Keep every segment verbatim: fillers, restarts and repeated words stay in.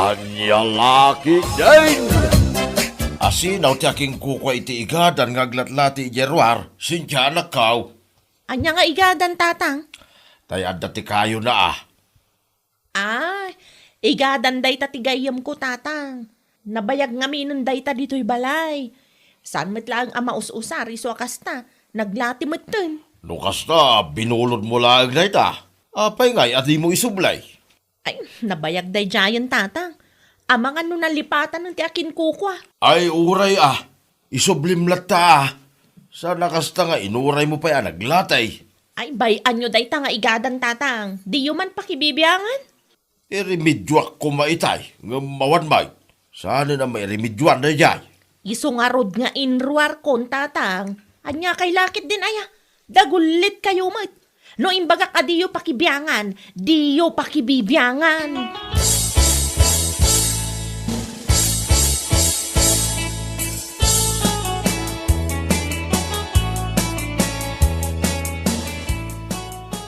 Ania la ketdin? Asino ti akinkukua iti igadan nga aglatlati idiay ruar, Cynthia, anakko? Ania nga igadan, Tatang? Tay adda ti kayona, a. Ah, igadan dayta ti gayyemko, Tatang. Nabayag ngaminen dayta ditoy balay. Saan met laeng a maus-usar isu a kasta, naglati metten. No kasta, binulodmo laeng dayta. Apay ngay a dimo isubli? Ay, nabayag daydiayen, Tatang. Amangan no nalipatanen ti akinkukua. Ay, uray a. Isublim latta a. Saan a kasta nga inuraymo pay a naglati. Ay, bay-anyo dayta nga igadan, Tatang. Diyo man pakibibiangan? Iremedioak koma itay, ngem awan met. Saanen a mairemedioan daydiay. Isu ngarud nga inruarkon, Tatang. Ania kay la ketdin aya? Dagullit kayo met. No imbagak a diyo pakibiangan, diyo pakibibiangan.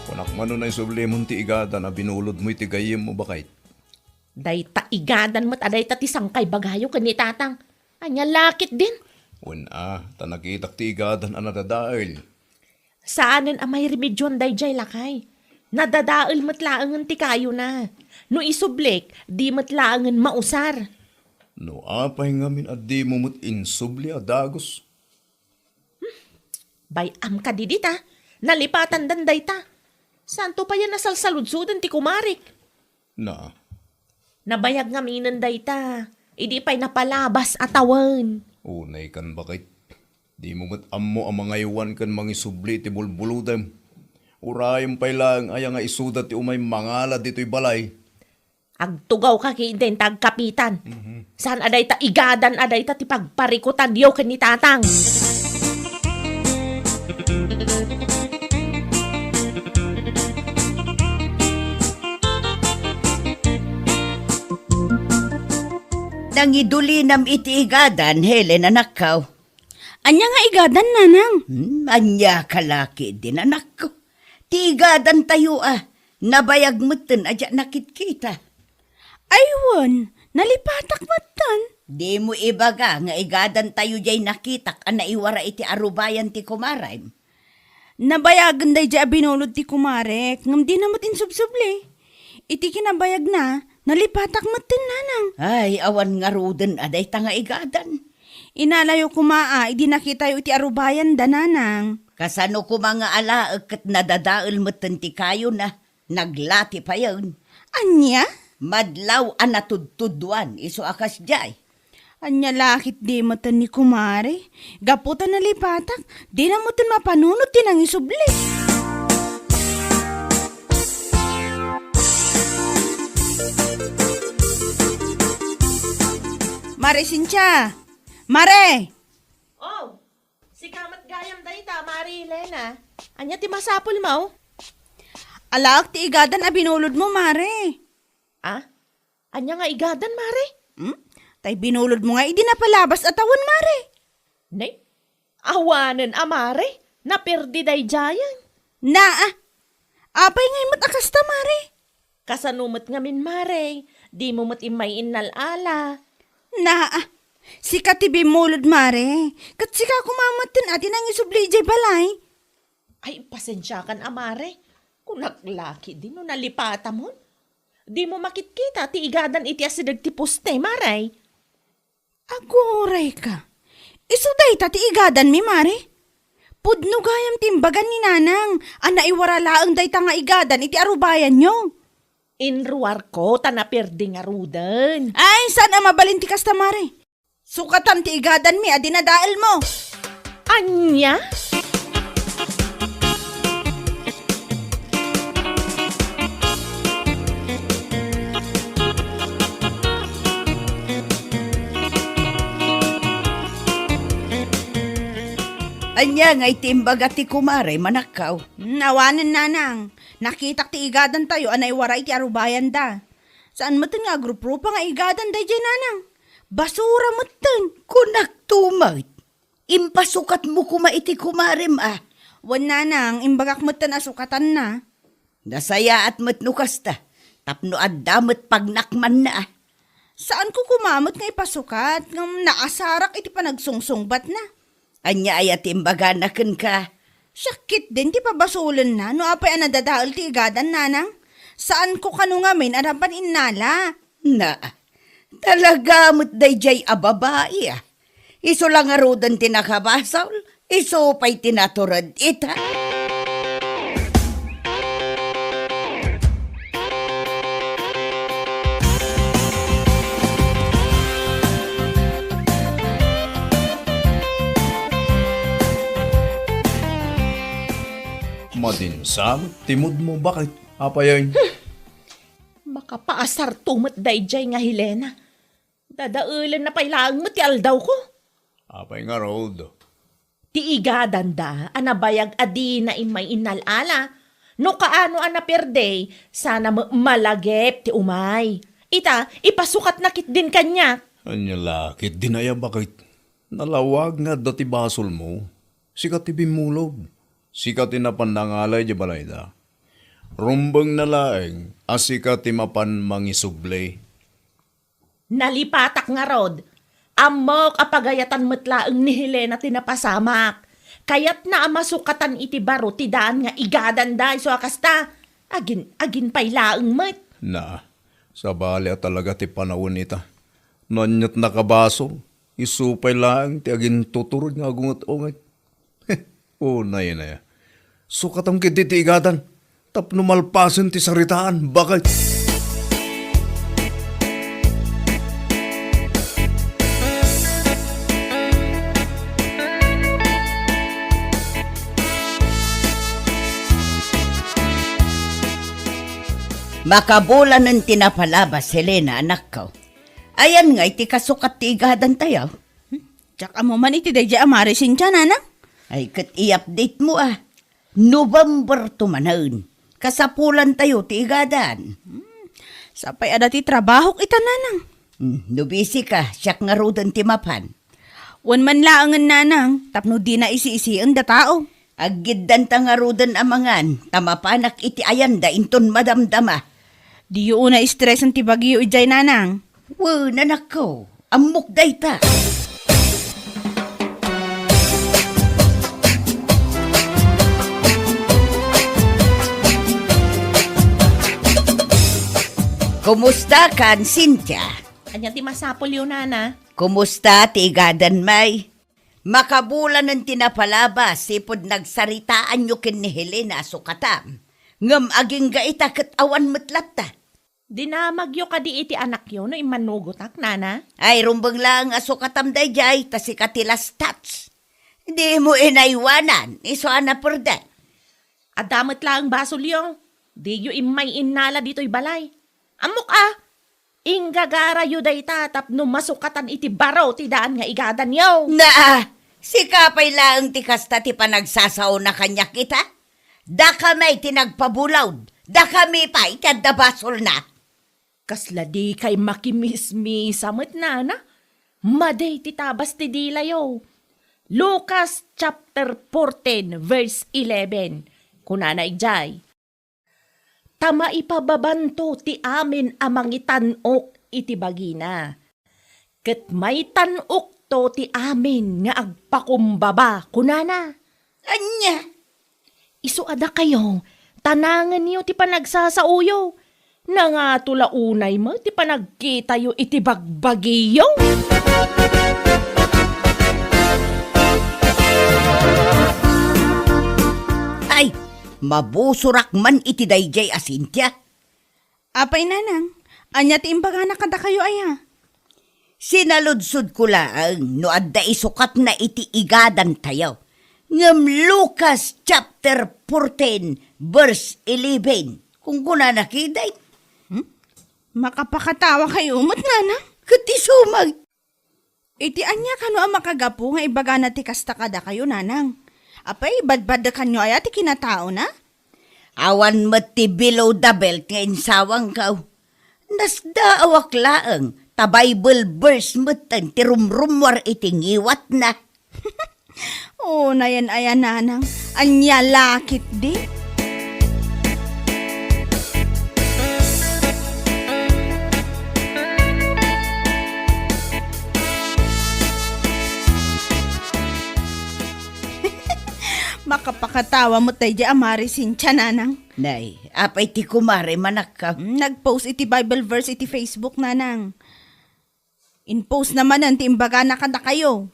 Kunak man no naisublimon ti igadan a binulodmo iti gayyemmo, baket. Dayta igadan met a dayta ti sangkaibagayo ken ni Tatang. Ania la ketdin? Wen a, ta nakitak ti igadan a nadadael. Saanen a mairemedioan daydiay, lakay. Nadadael met laengen ti kayona. No isublik, di met laengen mausar. No apay ngamin a dimo met insubli a dagus? Bay-am kadi dita, nalipatandan dayta. Saanto payen a salsaludsoden ti kumarek? Na. Nabayag ngaminen dayta, idi pay napalabas a tawen. Unay kan, baket. Dimo met ammo a mangaywan ken mangisubli iti bulbulodem. Urayem pay laeng aya nga isuda ti umay mangala ditoy balay. Agtugawka ketdin ta agkapitan. Mhm. Saan a dayta igadan a dayta ti pagparikutanyo ken ni Tatang? Nangidulinam iti igadan, Helen, anakko. Ania nga igadan, nanang? Hmm, ania ka la ketdin, anakko? Ti igadantayo a, nabayag metten a diak nakitkita. Ay wen, nalipatak metten. Dimo ibaga nga igadantayo diay nakitak a naiwara iti arubayan ti kumarem. Nabayagen daydiay a binulod ti kumarek, ngem dina met insubsubli. Iti kinabayagna, nalipatak metten, nanang. Ay, awan ngaruden a dayta nga igadan. Inalayo koma a, idi nakitayo iti arubayanda, nanang. Kasano koma nga alaek ket nadadael metten ti kayona, naglati payen. Ania? Madlaw a natudtuduan isu a kasdiay. Ania la ketdi metten ni kumare? Gapu ta nalipatak, dina metten mapanunot ti nangisubli. Mare Cynthia! Mare! Oh, sika met gayam dayta, Mare Elena. Ania ti masapulmo? Alaek ti igadan a binulodmo, Mare. Ah? Ania nga igadan, Mare? Hmm? Tay binulodmo nga idi napalabas a tawen, Mare. Nay, awanen a, Mare. Naperdi daydiayen. Naa. Apay ngay met a kasta, Mare? Kasano met ngamin, Mare? Dimo met immay innal-ala. Naa. Sika ti bimmulod, Mare. Ket sika koma metten a ti nangisubli idiay balay. Ay, pasensiakan a, Mare. Kunak la ketdi no nalipatamon. Dimo makitkita ti igadan iti asideg ti poste, Mare. Agurayka. Isu dayta ti igadanmi, Mare? Pudno gayam ti imbagan ni Nanang a naiwara laeng dayta nga igadan iti arubayanyo. Inruarko ta naperdi ngaruden. Ay, saan a mabalin ti kasta, Mare? Sukatan ti igadanmi a dinadaelmo. Ania? Ania nga iti imbaga ti kumare, manakkaw? Hmm, awanen, Nanang. Nakitak ti igadantayo a naiwara iti arubayanda. Saan metten nga agruprupa nga igadan daydiay, Nanang. Basura metten. Kunak tumet. Impasukatmo koma iti kumarem a. Wen, Nanang, imbagak metten a sukatanna. Nasayaat met no kasta, tapno adda met pagnakmanna a. Saanko koma met nga ipasukat, ngem naasarak iti panagsungsungbatna. Ania aya ti imbagana kenka? Siak ketdin ti pabasolenna no apay a nadadael ti igadan, nanang. Saanko kano ngamin a napan innala. Na, talaga met daydiay a babai, a. Isu la ngaruden ti nakabasol, isu pay ti natured ita. Madinsa met ti moodmo, baket. Apay, ay? Hmm. Makapaasarto met daydiay nga Helena. Dadaelenna pay laeng met ti aldawko. Apay ngarud? Ti igadanda a nabayag a dina immay innal-ala. No kaano a napierde, sana met malagip ti umay. Ita, ipasukatna ketdin kaniak. Ania la ketdin aya, baket? Nalawag nga adda ti basolmo. Sika ti bimmulog. Sika ti napan nangala idiay balayda. Rumbengna laeng a sika ti mapan mangisubli. Nalipatak ngarud. Ammok a pagayatan met laeng ni Helena ti napasamak. Kayatna a masukatan iti baro ti daan nga igadanda isu a kasta. Agin-agin pay laeng met. Na, sabali a talaga ti panawen ita. No aniat nakabasol, isu pay laeng ti agintuturod nga agunget-unget. Unay, unay. Sukatam ketdi ti igadan tapno malpasen ti saritaan, baket. Makabulanen ti napalabas, Helena, anakko. Ayan ngay ti kasukat ti igadantayo? Diak ammo man iti daydiay a Mari Cynthia, nanang. Ay, ket i-update mo, a. November to manen. Kasapulantayo ti igadan. Hmm, sapay adda ti trabahok ita, nanang. Hmm, no busy ka, siak ngaruden ti mapan. Wen man laengen, nanang, tapno dina isi-isien datao. Aggiddanta ngaruden a mangan, ta mapanak iti ayanda inton madamdama. Diyo unay stresen ti bagyo idiay, nanang. Wen, anakko, ammok dayta. Kumusta kan, Cynthia? Ania ti masapulyo, nana? Kumusta ti igadan, may? Makabulanen ti napalabas, sipud nagsaritaanyo ken ni Helena a sukatam. Ngem agingga ita ket awan met latta. Dinamagyo kadi iti anakyo no immanugotak, nana? Ay, rumbeng laeng a sukatam daydiay, ta sika ti last touch. Dimo inaywanan, isu a naperde. Adda met laeng basolyo. Diyo immay innala ditoy balay. Ammok a, inggagarayo dayta tapno masukatan iti baro ti daan nga igadanyo. Naa, sika pay laeng ti kasta ti panagsasaona kaniak ita? Dakami ti nagpabulaw, dakami pay ti adda basolna. Kasla dikay makimismisa met, nana? Madi ti tabas ti dilayo. Lucas chapter fourteen, verse eleven. Kunana idiay, "Ta maipababanto ti amin a mangitan-ok iti bagina, ket maitan-okto ti amin nga agpakumbaba," kunana. Ania? Isu a dakayo, tanangenyo ti panagsasaoyo. Nangato la unay met ti panagkitayo iti bagbagiyo. Ay, mabusorak man iti daydiay a Cynthia. Apay, nanang, ania ti imbagana kadakayo aya? Sinaludsodko laeng no adda isukatna iti igadantayo. Ngem Lucas chapter fourteen, verse eleven, kunkunana ketdin. Hmm? Makapakatawa kayo met, nanang? Ket isu met. Iti ania kano a makagapu nga ibagana ti kasta kadakayo, nanang? Apay, badbadekanyo aya ti kinataona? Awan met ti below the belt nga insawangko. Nasdaawak laeng, ta Bible verse metten ti rumrummuar iti ngiwatna. Unayen aya, nanang, ania la ketdi? Patawa met daydi a Mari Cynthia, nanang. Nay, apay ti kumare, manakkaw? Mm, nag-post iti Bible verse iti Facebook, nanang. In-post na manen ti imbagana kadakayo.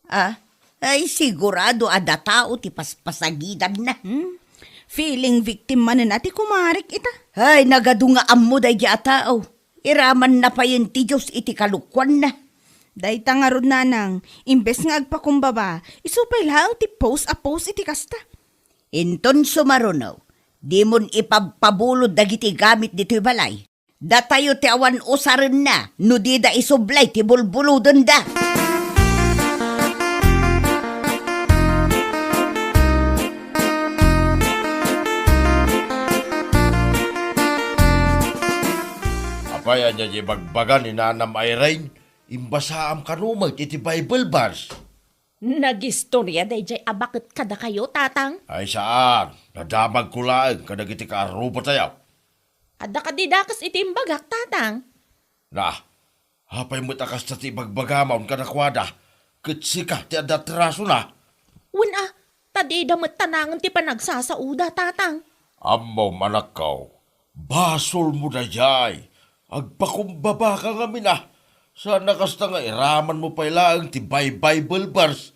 Ah, ay, sigurado a datao ti paspasagidanna. Hmm? Feeling victim manen a ti kumarik ita. Ay, nagadu nga ammo daydi a tao. Iramanna payen ti Dios iti kalokuanna. Dayta ngarud, nanang, imbes nga agpakumbaba, isu pay laeng ti post a post iti kasta. Inton sumaruno, dimon ipabpabulod dagiti gamit ditoy balay. Datayo ti awan usarenna no dida isublay ti bulbulodenda. Apay, ania ti ibagbaga ni Nanam Irene? Imbasaam kano met iti Bible verse. Nagistoria daydiay a baket kadakayo, Tatang? Ay, saan. Nadamagko laeng kadagiti kaarrubatayo. Adda kadi dakes iti imbagak, Tatang? Na, apay met a kasta ti ibagbagam kadakuada, ket sika ti adda atrasona? Wen a, ta dida met tanangen ti panagsasaoda, Tatang. Ammom, anakko, basolmo daydiay. Agpakumbabaka ngamin a. Saan a kasta nga iramanmo pay laeng ti Bi-, Bible verse.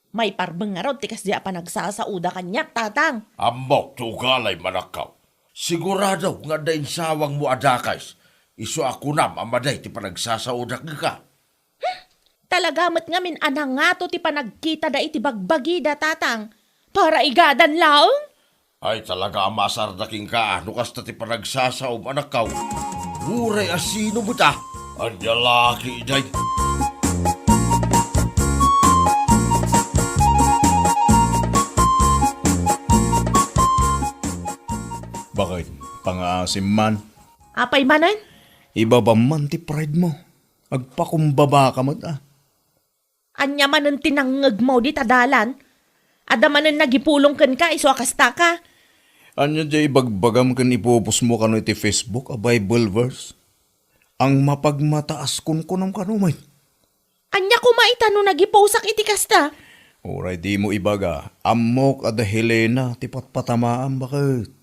Maiparbeng ngarud ti kasdiay a panagsasaoda kaniak, Tatang. Ammok ti ugalim, anakko. Sigurado nga adda insawangmo a dakes, isu a kunam a madi ti panagsasaoda kenka. Talaga met ngamin a nangato ti panagkitada iti bagbagida, Tatang. Para igadan laeng? Ay, talaga a maasarda kenka no kasta ti panagsasaom, anakko. Uray a sino met a, ania la ketdi? Baket, pangaasim man. Apay manen? Ibabam man ti pride mo. Agpakumbabaka met a. Ania manen ti nangngegmo dita dalan? Adda manen nagipulong kenka isu a kastaka? Ania ti ibagbagam ken ipupusmo kano iti Facebook a Bible verse? Ang mapagmataas kunkunam kano met. Ania koma ita no nagiposak iti kasta? Uray dimo ibaga, ammok a da Helena ti patpatamaam, baket.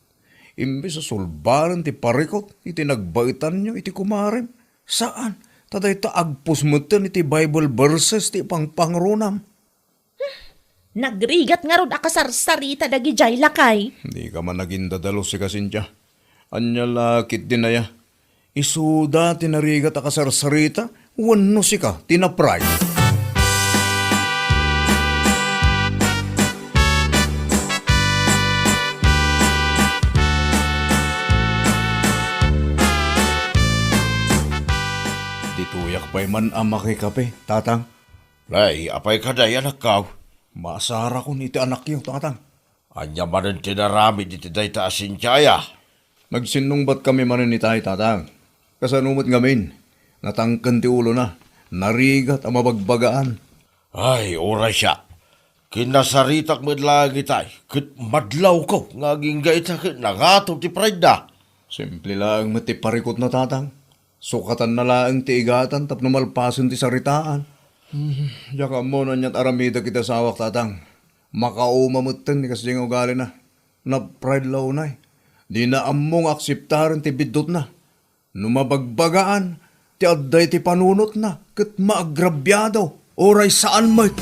Imbes a sulbaren ti parikut iti nagbaetanyo iti kumarem, saan, ta dayta agpus metten iti Bible verses ti pangpangrunam. Nagrigat ngarud a kasarsarita dagidiay lakay. Dika man agindadalus, sika, Cynthia. Ania la ketdin aya? Isuda ti narigat a kasarsarita wenno sika ti na-pride? Ditoyak pay man a makikape, Tatang. Nay, apay kadi, anakko? Maasarakon iti anakyo, Tatang. Ania manen ti naramid iti dayta a Cynthia aya? Nagsinnungbatkami manen itay, Tatang. Kasano met ngamin? Natangken ti ulona. Narigat a mabagbagaan. Ay, uray siak. Kinasaritak met laeng itay, ket madlawko nga agingga ita ket nangato ti pridena. Simple laeng met ti parikutna, Tatang. Sukatanna laeng ti igatan tapno malpasen ti saritaan. Hmm, diak ammo no aniat aramidek iti asawak, Tatang. Makauma metten ti kasdiay nga ugalina. Na-pride la unay. Dina ammo nga akseptaren ti biddutna. No mabagbagaan ti adda iti panunotna ket maagrabiado, uray saan met.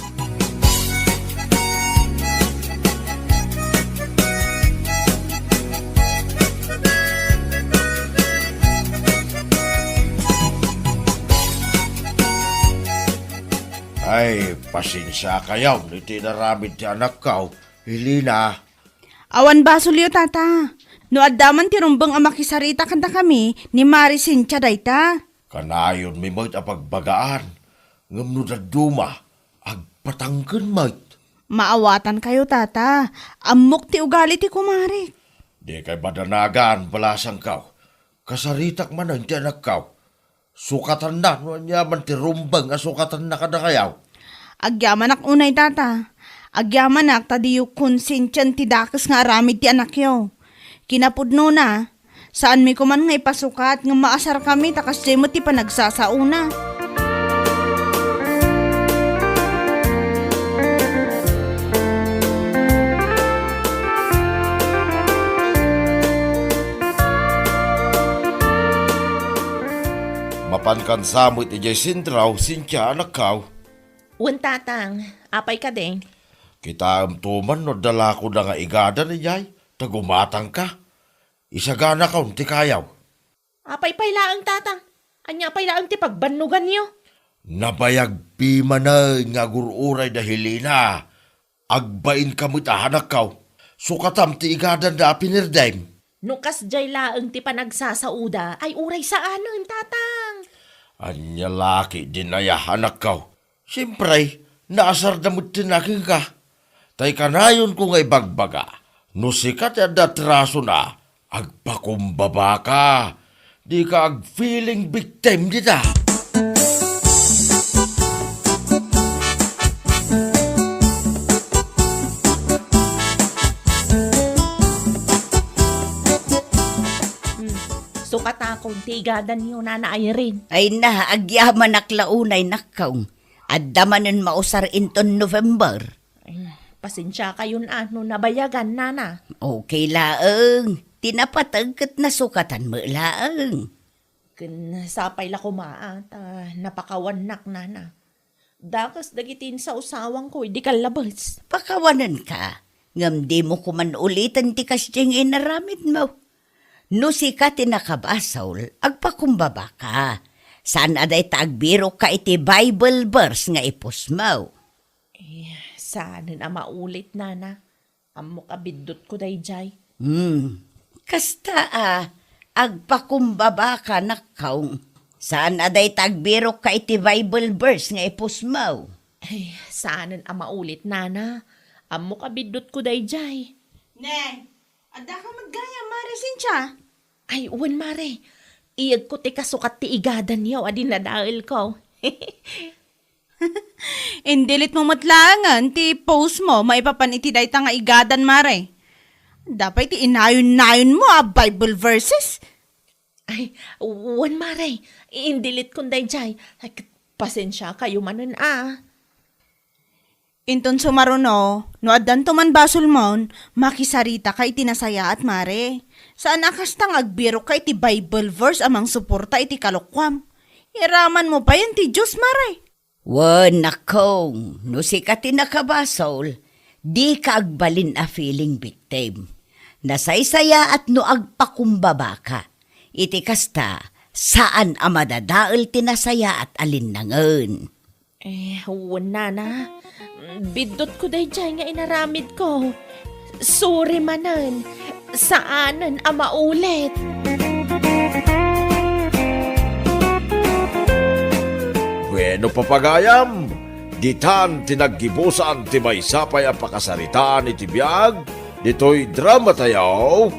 Ay, pasensiakayo iti inaramid ti anakko, Helena. Awan basolyo, Tata. No adda man ti rumbeng a makisarita kadakami, ni Mari Cynthia dayta. Kanayonmi met a pagbagaan, ngem no dadduma, agpatangken met. Maawatankayo, Tata. Ammok ti ugali ti kumarik. Dikay madanagan, balasangko. Kasaritak manen ti anakko. Sukatanna no aniaman ti rumbeng a sukatanna kadakayo. Agyamanak unay, Tata. Agyamanak ta diyo konsensian ti dakes nga aramid ti anakyo. Kinapudnona, saanmi koman nga ipasukat nga maasarkami ta kasdiay met ti panagsasaona. Mapankansa met idiay sentraw, Cynthia, anakkaw. Wen, Tatang. Apay kadi? Kitaem to man no adda lakoda nga igadan idiay, ta gumatangka. Isaganakon ti kayaw. Apay pay laeng, Tatang? Ania pay laeng ti pagbannoganyo? Nabayag pimanen nga agur-uray da Helena. Agbainka met a, anakkaw. Sukatam ti igadanna a pinirdem. No kasdiay laeng ti panagsasaoda, ay uray saanen, Tatang. Ania la ketdin aya, anakkaw? Siempre, naasarda metten a kenka. Tay kanayonko nga ibagbaga, no sika ti adda atrasona, agpakumbabaka. Dika ag-feeling victim dita. Hmm. Sukatakon ti igadanyo, Nana Irene. Ay na, agyamanak la unay, nakkaw. Adda manen mausar inton November. Ay, pasensiakayon a no nabayagan, Nana. Okay laeng. Ti napateg ket nasukatan met laeng. Ken sapay la koma a ta napakawannak, Nana. Dakes dagiti insawsawangko idi kallabes. Pakawanenka, ngem dimo koman uliten ti kasdiay nga inaramidmo. No sika ti nakabasol, agpakumbabaka. Saan a dayta agbirokka iti Bible verse nga ipusmo. Eh, saanen a maulit, Nana. Ammok a biddutko daydiay. Hmm. Kasta a, agpakumbabaka, nakkaw. Saan a dayta agbirokka iti Bible verse nga ipusmo. Ay, saanen a maulit, Nana. Ammok a biddutko daydiay. Neng, addaka met gayam, Mare Cynthia? Ay, wen, Mare. Iyegko ti kasukat ti igadanyo a dinadaelko. Indelete mo met laengen ti post mo maipapan iti dayta nga igadan, Mare. Adda pay ti inayon-nayon mo a Bible verses. Ay, wen, Mare. Indeletekon daydiay. Ay, ket pasensiakayo manen a. Inton sumaruno, no addanto man basolmon, makisaritaka iti nasayaat, Mare. Saan a kasta nga agbirokka iti Bible verse a mangsuporta iti kalokuam. Iramanmo payen ti Dios, Mare. Wen, nakkaw, no sika ti nakabasol, dika agbalin a feeling victim. Nasaysayaat no agpakumbabaka. Iti kasta, saan a madadael ti nasayaat a linnangen. Eh, wen, Nana. Biddutko daydiay nga inaramidko. Sorry manen. Saanen a maulit. Bueno, papagayam, ditan ti naggibusan ti maysa pay a pakasaritaan iti biag ditoy drama tayo,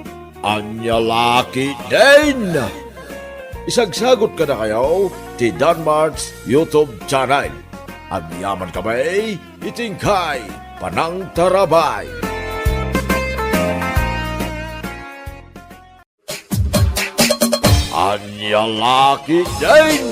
Ania La Ketdin. Isagsagot kadakayo ti Danmart's YouTube channel. Agyaman kami iti inkay panangtarabay. Ania La Ketdin!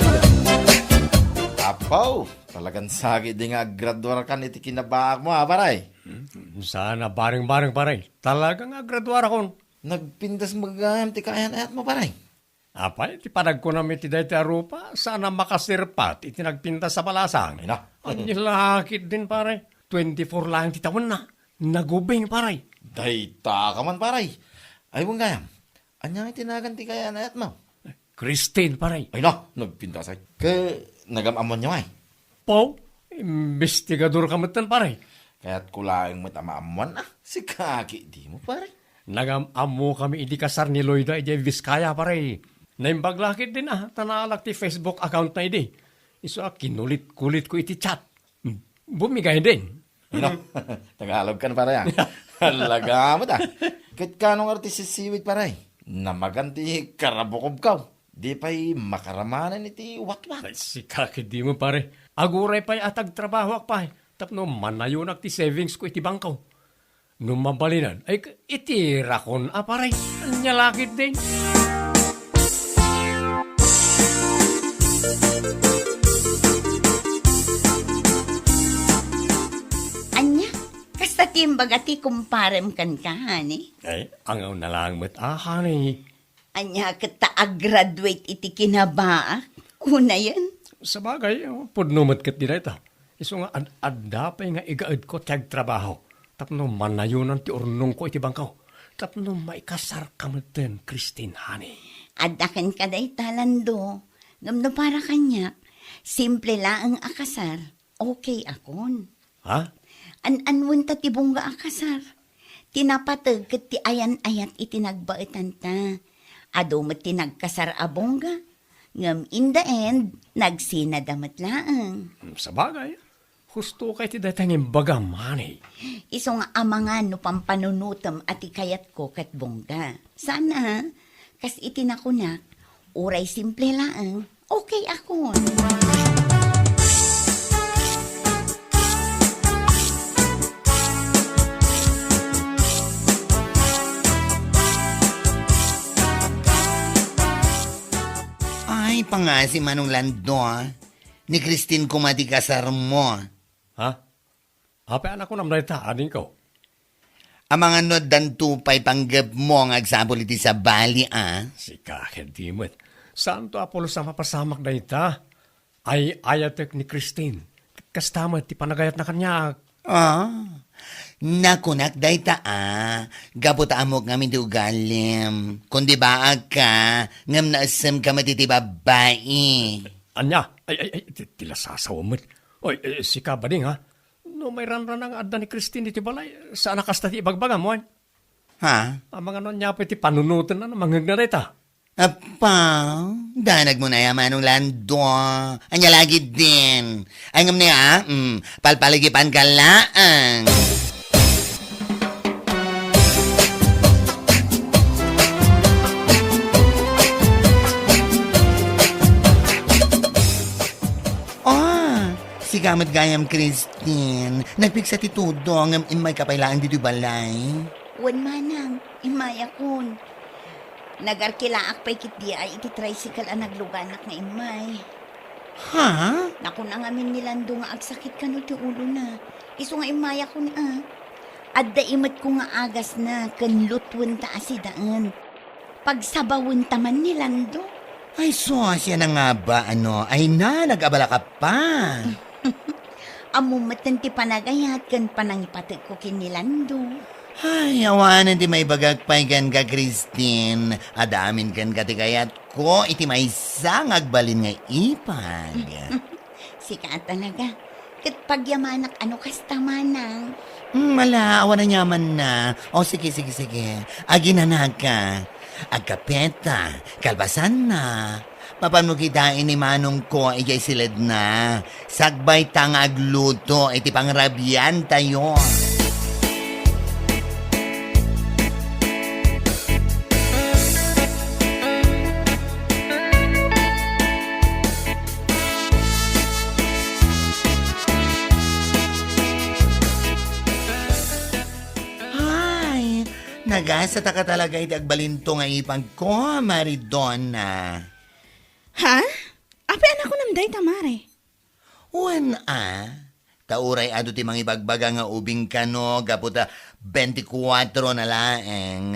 Apo, talagan sakit di nga aggraduar kan iti kinabaak mo, ha, pare? Hmm, sana bareng-bareng, pare. Talaga nga aggraduar akon. Nagpintas magayam ti kaayan-ayat mo, pare. Apay, ti panagkunam iti daytoy a rupa, saan a makasirpat iti nagpintas a balasang. Ay, na. Ania La Ketdin, pare. Twenty-four laeng ti tawenna. Nagubing, pare. Dayta ka man, pare. Ay, wen gayam. Ania nga ti nagan ti kaayan-ayat mo? Christine, pare. Ay, na, nagpintas ay. Ke, nagam-ammoanyo ay? Pau, imbestigador ka metten, pare. Kayatko laeng met a maammoan a. Sika ketdi mo, pare. Nagam-ammo kami idi kasar ni Loida idiay Vizcaya, pare. Naimbag La Ketdin a, ta naalak ti Facebook account na idi. Isu a kinulit-kulitko iti chat. Bumigay din. Ino? Tagalog kan, pare, a. Talaga met a. Ket kano nga ti sisiwit, pare? Namagan ti karabukobkaw. Di pay makaramanen iti watwat. Ay, sika ketdi mo, pare. Aguray pay a tagtrabahoak pay tapno manayonak ti savings ko iti bangko. No mabalinen, ay, itirakon a, pare. Ania La Ketdin. Ania? Kasta ti imbaga ti kumparem kenka, honey? Ay, angaw na lang met, a, honey. Ania ket ta a-graduate iti kinabaak? Unayen? Sabagay, oh, pudno met ket di dayta. Isu nga ad-, adda pay nga igaedko ti agtrabaho tapno manayonan ti urnongko iti bangko, tapno maikasarka metten, Christine, honey. Adda kenka dayta, Lando. Ngem no para kaniak, simple laeng a kasar, okay akon. Ha? An-anuen ta ti bongga a kasar. Ti napateg ket ti ayan-ayat iti nagbaetanta. Adu met ti nagkasar a bongga, ngem in the end, nagsinada met laeng. Hmm, sabagay, husto kay ti dayta nga imbagam, honey. Isu nga amangan no pampanunotem a ti kayatko ket bongga. Sana, kas iti nakunak, uray simple laeng, okay akon. Ay, pangasi, Manong Lando, ah. Ni Christine koma ti kasarmo. Ha? Apay a nakunam dayta, adingko? Amangan no addanto pay panggepmo nga agsapul iti sabali, a? Sika ket di met. Saanto a pulos a mapasamak dayta? Ay-ayatek ni Christine. Kasta met ti panagayatna kaniak. Ah, nakunak dayta, a, gapu ta ammok ngamin ti ugalim. Kundi baagka, ngem naessemka met iti babbai. Ania? Ay, ay, ay, ti, ti lasasawem met. Oy, eh, sika, bading, ha? No mairanrana nga adda ni Christine iti balay, saan a kasta ti ibagbagam, wen? Ha? Amangan no ania pay ti panunotenna no mangngegna dayta? Appa, danagmo na ya, Manong Lando. Ania lagi din? Ay, ngem ni, ah, mm, palpaligipanka laeng. Ah, sika met gayam, Christine. Nagpigsa ti tudong ngem immayka pay laeng ditoy balay. Wen, manang, immayakon. Nagarkilaak pay ketdi ay iti tricycle a nagluganak nga immay. Ha? Nakuna ngamin ni Lando nga agsakit kano ti ulona. Isu nga immayakon, a. Adda imetko nga agasna ken lutwenta a sidaen. Pagsabawenta man ni Lando. Ay, sus, yan nga ba, ano? Ay na, nag-abala ka pa. Ammom metten ti panagayat ken panangipatekko ken ni Lando. Ay, awanen ti maibagak pay kenka, Christine. Adda amin kenka ti kayatko iti maysa nga agbalin nga ipag. Sika a talaga. Ket pagyamanak a no kasta, manang. Hmm, ala, awan a niamanna. O, sige, sige, sige. Aginanaka. Agkapeta, kalpasanna. Mapanmo kitaen ni manongko idiay siledna. Sakbayta nga agluto iti pangrabiantayo. Ay, nagasataka talaga iti agbalinto nga ipagko, Maridona. Ha? Apay a nakunam dayta, Mare? Wen a, ta uray adu ti mangibagbaga nga ubing kano gapu ta bentikuatro na laeng,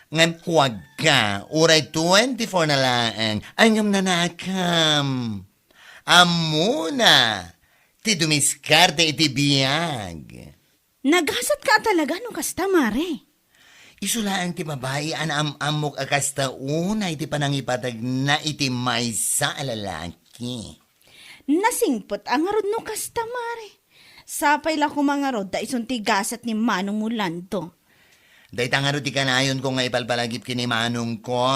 ngem kuagka, uray twenty-four na laeng, ay ngem nanakam. Ammona ti dumiskarte iti biag. Nagasatka a talaga no kasta, Mare. Isu laeng ti babai a naam-ammok a kasta unay ti panangipategna iti maysa a lalaki. Nasingpet a ngarud no kasta, Mare. Sapay la koma ngarud ta isun ti gasat ni Manong Mulando. Dayta ngarud ti kanayonko nga ipalpalagip ken ni manongko.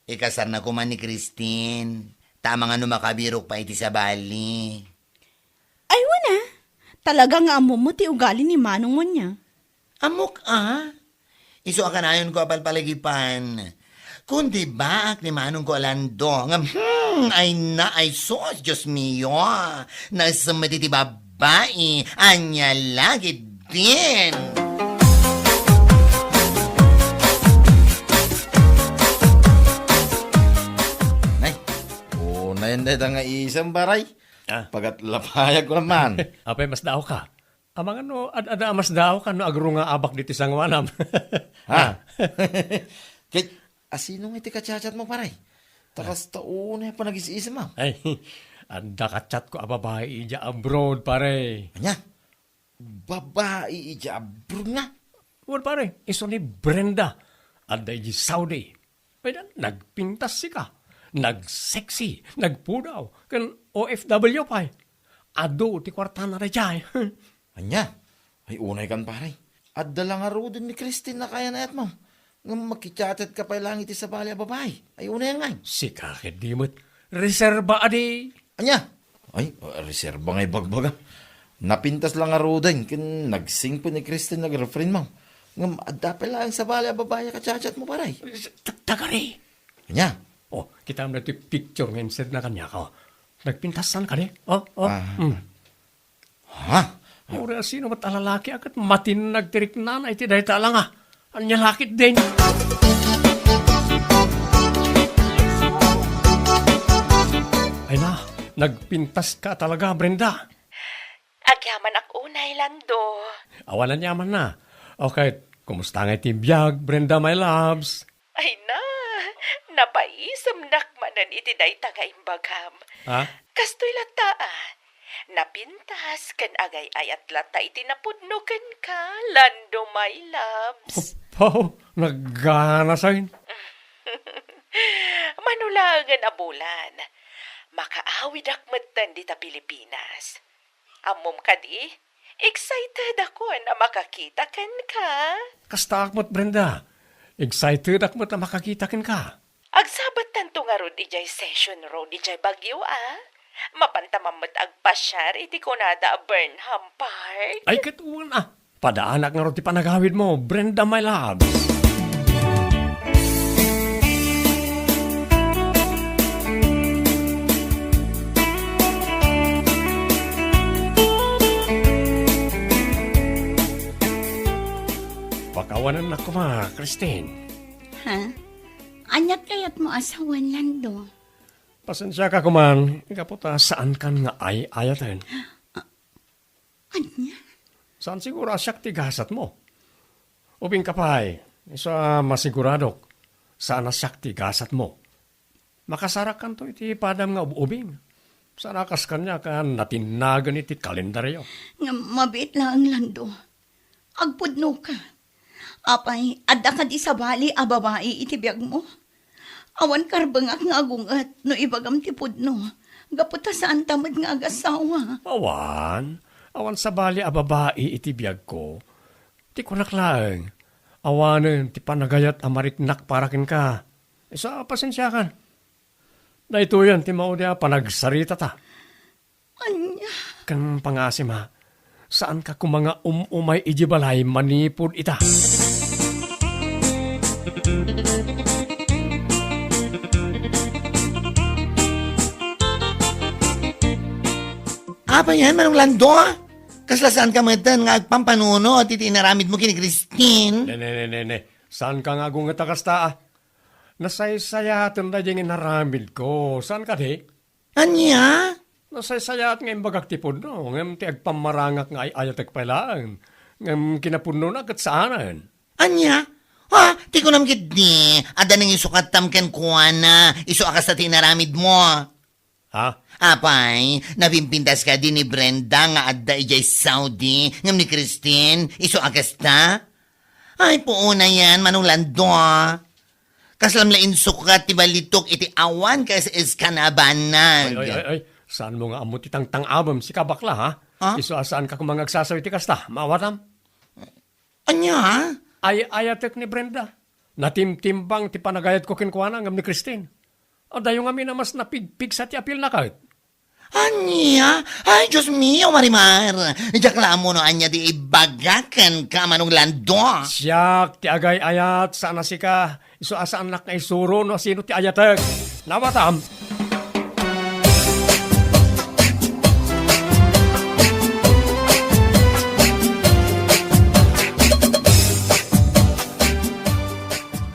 Ikasarna koma ni Christine. Ta amangan no makabirok pay iti sabali. Ay, wen a, talaga nga ammom ti ugali ni Manong Munya. Ammok a? Isu a kanayonko a palpalagipan. Kundi baak ni Manongko a Lando, nga, hmm, ay na, ay sus, Dios mio, nasemmet iti babai, ania lagi din. Nay, unayen dayta nga isem, baray. Ah. Pagatlapayak ko naman. Apay, mas daaw ka. Amangan no, ad-, adda a mas daaw ka no agrungaabak ditoy sangoanam. Ha? Ket, asino nga iti kachat-chat mo, pare? Ta kasta unay a panagis-isimam. Ay, adda ka-chatko a babai idiay abroad, pare. Ania? Babai idiay abroad nga? Wen, pare, isu ni Brenda. Adda idiay Saudi. Ay, dan, nagpintas sika. Nagsexy, nagpudaw, ken O F W pay. Adu ti kuartana daydiay. Ania? Ay, unay kan, pare. Adda la ngaruden ni Christine a kayan-ayatmo. Ngem makichat-chat ka pay laeng iti sabali a babai. Ay, unay ngay. Sika ketdi met. Reserba adi. Ania? Ay, uh, reserba nga ibagbaga. Napintas la ngaruden ken nagsingpet ni Christine nga girlfriendmo. Ngem adda pay laeng sabali a babai a kachat-chatmo, pare. Ta-, tagari. Ania? Oh, kitam daytoy picture nga insedna kaniak, oh. Nagpintasan kadi? Oh, oh. Ah. Hmm. Ha? Uray a sino met a lalaki a ket matinnag ti riknana iti dayta a langa. Ania la ketdin? Ay na, nagpintas ka talaga, Brenda. Agyamanak unay, Lando. Awan aniamanna. Okay, kumusta ngay ti biag, Brenda, my loves? Ay na, napaisemnak manen iti dayta nga imbagam. Ha? Kastoy latta, ah. Napintas ken agay-ayat latta iti napudno kenka, Lando, my loves. Apo, naganasen. Mano laengen a bulan, makaawidak metten dita Pilipinas. Ammom kadi, excited akon a makakita kenka. Kastaak met, Brenda. Excitedak met a makakita kenka. Agsabattanto ngarud idiay Session Road idiay Baguio, a? Mapantaman met agpasiar iti kunada a Burnham Park. Ay, ket wen, a. Padaanak ngarud ti panagawidmo, Brenda, my loves. Pakawanennak koma, Christine. Ha? Ania't kayatmo a sawen, Lando? Pasensiaka koman, gapu ta saankan nga ay-ayaten. Ania? Saan siguro a siak ti gasatmo. Ubingka pay, isu a masiguradok, saan a siak ti gasatmo. Makasarakanto iti padam nga ub-ubing. Saan a kas kaniak a natinnagen iti kalendario. Ngem mabiit laeng, Lando. Agpudnoka. Apay, adda kadi sabali a babai iti biagmo? Awan karbengak nga agunget no ibagam ti pudno, gapu ta saanta met nga agasawa. Awan. Awan sabali a babai iti biagko. Ti kunak laeng, awanen ti panagayat a mariknak para kenka. Isu a pasensiakan. Daytoyen ti maudi a panagsaritata. Ania? Ken pangasim, a, saanka koma nga um-umay idiay balay manipud ita. Apay ngay, Manong Lando? Kasla saanka metten nga agpampanunot iti inaramidmo ken ni Christine? Ne, ne, ne, ne, ne. Saanka nga agunget a kasta, a? Nasaysayaten daydiay nga inaramidko. Saan kadi? Ania? Nasaysayaat nga imbagak ti pudno, ngem ti agpammarangak nga ay-ayatek pay laeng. Ngem kinapudnona ket saanen. Ania? Ha? Ti kunam ketdi, adda nangisukattam kenkuana, isu a kasta ti inaramidmo. Ha? Apay, napimpintas kadi ni Brenda nga adda idiay Saudi, ngem ni Christine, isu a kasta? Ay, puonayen, Manong Lando. Kaslam la insukat ti balitok iti awan kaes-eskan a banag. Ay, ay, ay, ay. Saanmo nga ammo ti tangtang-abem, sika bakla, ha? Ha? Isu a saanka koma nga agsasaw iti kasta, maawatam? Ania? Ay-ayatek ni Brenda. Natimtimbang ti panagayatko kenkuana ngem ni Christine. Adayo ngamin a mas napigpigsa ti apilna ket. Ania? Ay, Dios mio, Marimar! Diak la ammo no ania ti ibagak kenka, Manong Lando. Siak ti agay-ayat, saan a sika. Isu a saannak nga isuro no asino ti ayatek. Nawatam?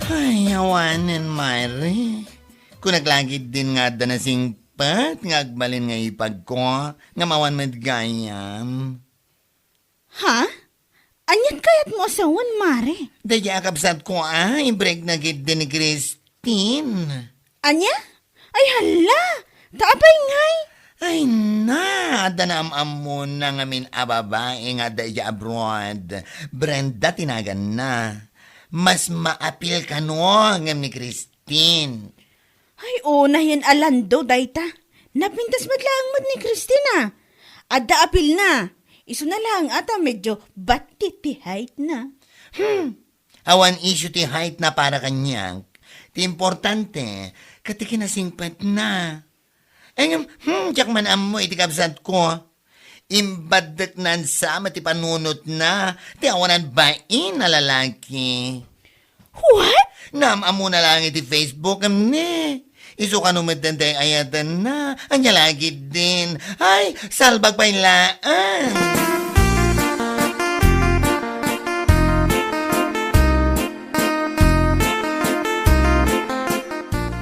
Ay, awanen, Mare. Kunak la ketdin nga adda nasingpet nga agbalin nga ipagko, ngem awan met gayam. Ha? Ania't kayatmo a sawen, Mare? Daydiay a kabsatko a, imbrekna ketdi ni Christine. Ania? Ay, hala! Ta apay ngay? Ay na, adda naam-ammona ngamin a babai nga adda idiay abroad. Brenda ti naganna. Mas maapil kano ngem ni Christine. Ay, unay a Lando dayta. Napintas met laeng met ni Christine a. Adda apilna. Isuna laeng a ta medyo bati ti height na. Hmm. Awan issue ti height na para kaniak. Ti importante, ket ti kinasingpetna. Ay ngem, hmm, diak man ammo iti kabsatko. Imbaddeknan sa met ti panunotna, ti awanan bain a lalaki. What? Naam-ammona laeng iti Facebook, ngem ne. Isu kano met daydiay ay-ayatenna. Ania la ketdin? Ay, salbag pay laeng.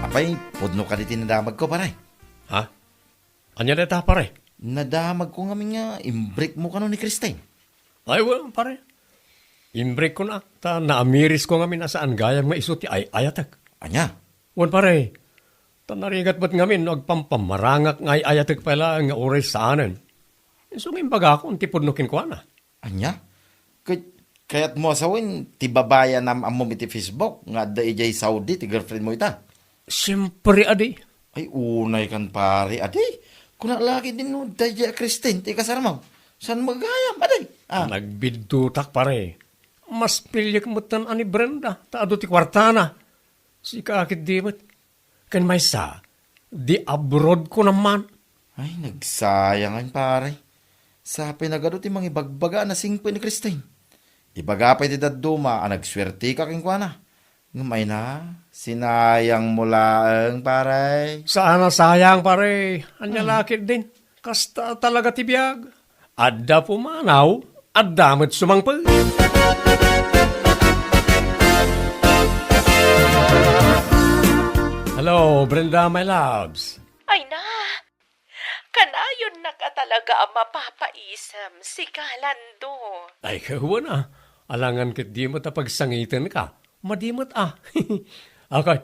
Apay, pudno kadi ti nadamagko, pare? Ha? Ania dayta, pare? Nadamagko ngamin nga imbreakmo kano ni Christine. Ay, wen, pare. Imbreakko na, ta naamirisko ngamin a saan gayam nga isu ti ay-ayatek. Ania? Wen, pare. Ta narigat met ngamin no agpampamarangak nga ay-ayatek pay laeng nga uray saanen. Isu nga imbagakon ti pudno kenkuana. Ania? Ket kayatmo a sawen ti babai a naam-ammom iti Facebook nga adda idiay Saudi ti girlfriendmo ita? Siempre, adi. Ay, unay kan, pare, adi. Kuna la ketdin no daydiay a Christine ti ikasarmo. Saan met gayam, adi? Ah. Nagbiddutak, pare. Mas piliek metten a ni Brenda, ta adu ti kuartana. Sika ketdi met. Ken maysa, di abroad ko naman. Ay, nagsayang, pare. Sapay nagadu ti mangibagbaga a nasingpet ni Christine. Ibaga pay ti dadduma a nagsuerteka kenkuana. Ngem ay na, sinayangmo laeng, pare. Saan a sayang, pare. Ania la ketdin. Kasta talaga ti biag. Adda pumanaw, adda met sumangpet. Hello, Brenda, my loves. Ay na, kanayonnak a talaga a mapapaisem, sika, Lando. Ay, kawan a. Alangan ketdi met a pagsangitenka. Madi met a. Okay.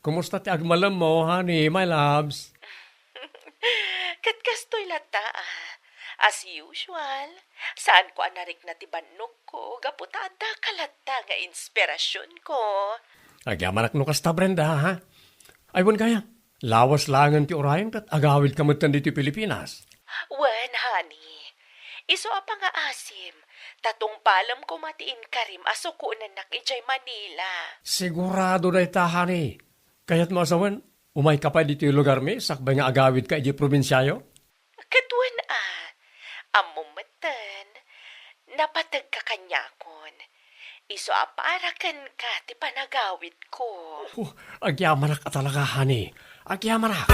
Kumusta ti agmalemmo, honey, my loves? Ket kastoy latta, ah. As usual, saanko a narikna ti bannogko gapu ta addaka latta nga inspirasionko. Agyamanak no kasta, Brenda, ha? Ay, wen gayam, lawas laengen ti urayem ket agawidka metten ditoy Pilipinas. Wen, honey. Isu a pangaasim, ta tungpalem koma ti inkarim a sukonennak idiay Manila. Sigurado dayta, honey. Kayatmo a sawen, umayka pay ditoy lugarmi sakbay nga agawidka idiay probinsiayo? Ket wen a, ammom metten, napategka kaniakon. Isu a para kenka ti panagawidko. Oh, agyamanak a talaga, honey. Agyamanak.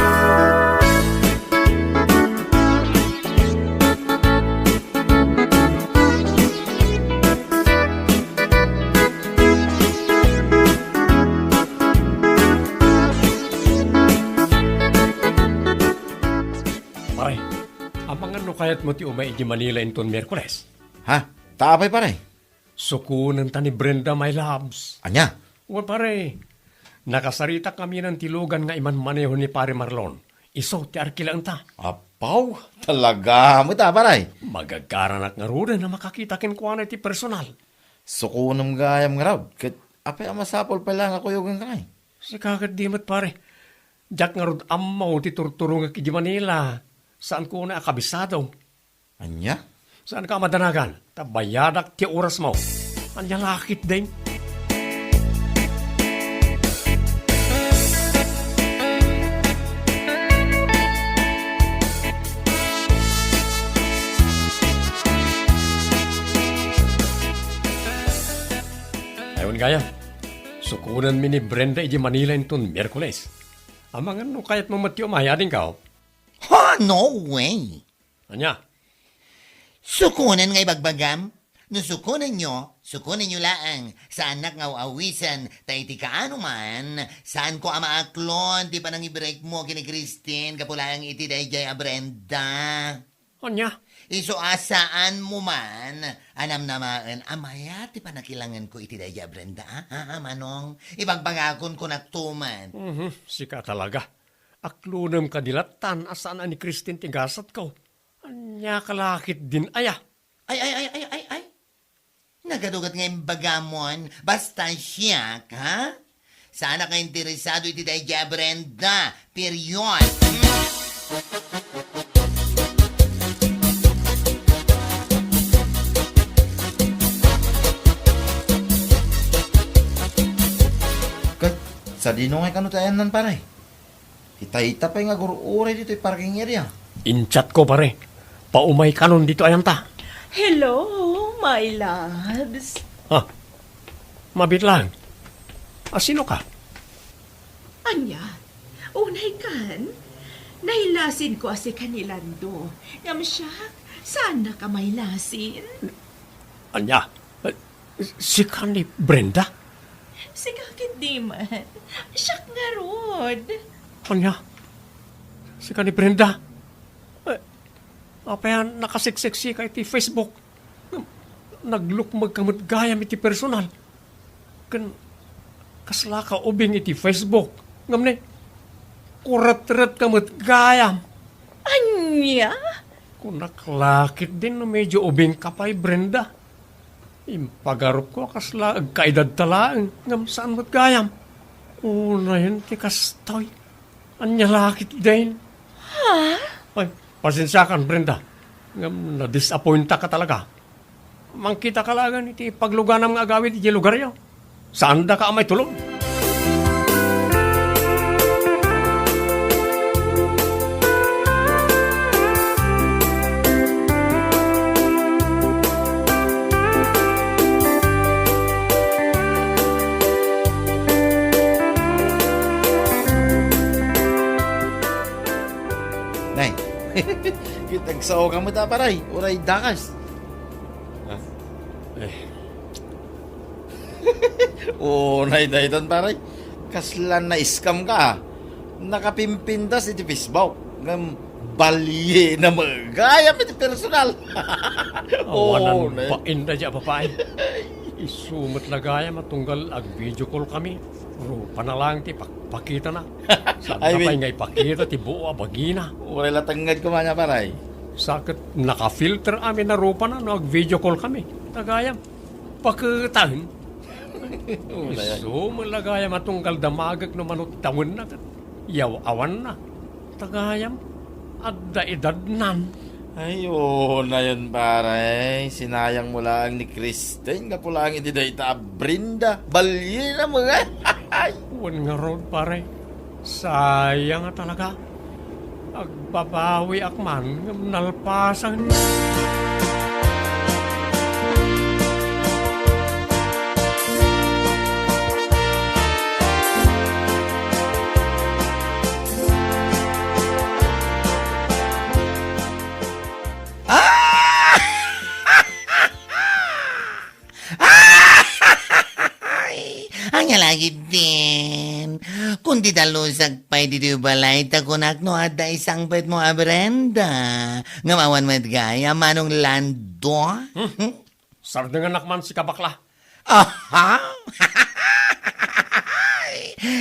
Pare, amangan no kayatmo ti umay iti Manila inton Miyerkules? Ha? Ta apay, pare? Sukonenta ni Brenda, my loves. Ania? Wen, pare. Nakasaritak ngamin ti lugan nga imanmaneho ni Pare Marlon. Isu ti arkilaenta. Apaw, talaga met a, pare. Magagaranak ngaruden a makakita kenkuana iti personal. Sukonem gayam ngarud, ket apay a masapul pay la nga kuyogenka ngay? Sika ketdi met, pare. Diak ngarud ammo ti turturongek iti Manila. Saanko unay a kabisado. Ania? Saanka a madanagan, ta bayadak ti orasmo. Ania la ketdin? Ay, wen gayam, sukonenmi ni Brenda iti Manila inton Miyerkules. Amangan no kayatmo met ti umay, adingko? Ha, no way! Ania? Sukonen nga ibagbagam? No sukonenyo, sukonenyo laeng. Saannak nga aw-awisen, ta iti kaano man, saanko a maaklon ti panangibreakmo ken ni Christine gapu laeng iti daydiay a Brenda. Ania? Isu a saanmo man a namnamaen a mayat ti panakilangenko iti daydiay a Brenda, a? Ha, ha, Manong? Ibagbagakon, kunak to man. Mhm, sika talaga. Aklonem kadi lattan a saan a ni Christine ti gasatko. Ania ka la ketdin aya? Ay, ay, ay, ay, ay, ay. Nagadugat nga imbagamon, basta siak, ha? Saan a ka interesado iti daydiay a Brenda, period. Hmm? Ket, sadino ngay kano ti ayanna, pare? Itay ta pay nga agur-uray ditoy parking area. In-chatko, pare. Paumay kanon ditoy ayanta. Hello, my loves. Ah, mabiit lang. Ah, sino ka? Ania? Unay kan? Nailasin ko a sika ni Lando. Ngem siak, saan na ka mailasin? Ania? Eh, sika ni Brenda? Sika ketdi man. Siak ngarud. Ania? Sika ni Brenda? Eh, apay a nakasiksik sika iti Facebook? Naglukmeg ka met gayam iti personal. Ken kasla ka ubing iti Facebook. Ngem ne, kuretret ka met gayam. Ania? Kunak la ketdin no medyo ubing ka pay, Brenda. Impagarupko a kasla agkaedadta laeng, ngem saan met gayam. Unayen ti kastoy. Ania la ketdin? Ha? Ay, pasensiakan, Brenda. Ngem nadisappointak talaga. Mangkitaka laengen iti pagluganam nga agawid idiay lugaryo. Saandaka a maitulod. Nay, kitag sao ka met a, pare, uray dakas. Ah, eh. Unay daytan, pare. Kasla na-scam ka, ah. Nakapimpintas iti Facebook. Ngem baliena met gayam iti personal. Awanan. Oh, ne. Bain daydiay a babai. Isu met la gayam a tunggal ag-video call kami. Rupana laeng ti pakpakitana. Saan Ay, na pay wait. Nga ipakita ti buo a bagina. Uray la tengnged koma nia, pare. Sa ket naka-filter amin a rupana no ag-video call kami. Ta gayam, pakitaen. Uray. Isu met la gayam a tunggal damagek no mano ti tawenna ket yaw-awanna. Ta gayam, adda edadnan. Ay, unayen, pare. Sinayang mo laeng ni Christine gapu laeng iti dayta a Brenda. Baliena met. Ay. Wen ngarud, pare. Sayang a talaga. Agbabawiak man ngem nalpasen. Ah! Ay! Ania la ketdin? Kundi dalusak pay ditoy balay ta kunak no adda isangpetmo a Brenda. Ngem awan met gayam, Manong Lando. Hmm? Sardenganak man sika, bakla. Aha!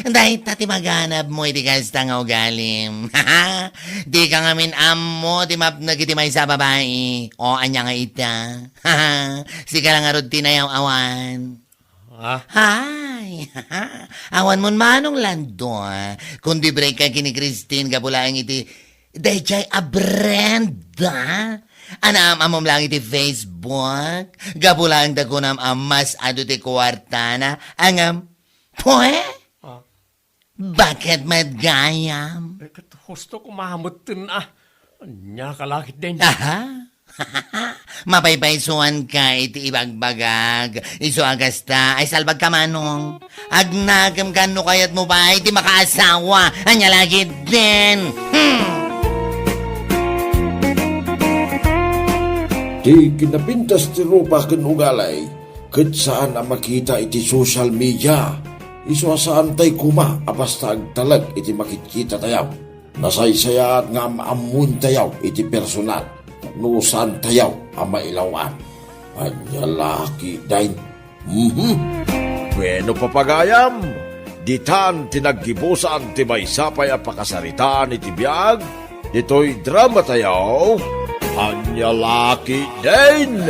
Dayta ti maganabmo iti kasta nga ugalim. Dika ngamin ammo ti mapnek iti maysa a babai. O, ania nga ita? Sika la ngarud ti nayaw-awan. Ah? Hay! Awan mon Manong Lando, ah. Kundi break ka ken ni Christine gapu laeng iti daydiay a Brenda. Anaam-ammom laeng iti Facebook. Gapu laeng ta kunam a mas adu ti kuartana. Ngem, pue? Ah. Baket met gayam? Eh, ket husto kumametten, ah. Ania ka la ketdin? Aha. Mapaypaysuan ka iti ibagbagak. Isu a kasta, ay salbag ka, Manong. Agnakem ka no kayatmo pay ti makaasawa. Ania la ketdin? Hmm. Ti kinapintas ti rupa ken ugali ket saan a makita iti social media. Isu a saantay koma a basta agtalek iti makitkitatayo. Nasaysayaat nga am-ammoentayo iti personal no saantayo a mailaw-an. Ania la ketdin? Mhm. Bueno, papagayam, Ditan ti naggibusan ti maysa pay a pakasaritaan iti biag ditoy dramatayo, Ania La Ketdin!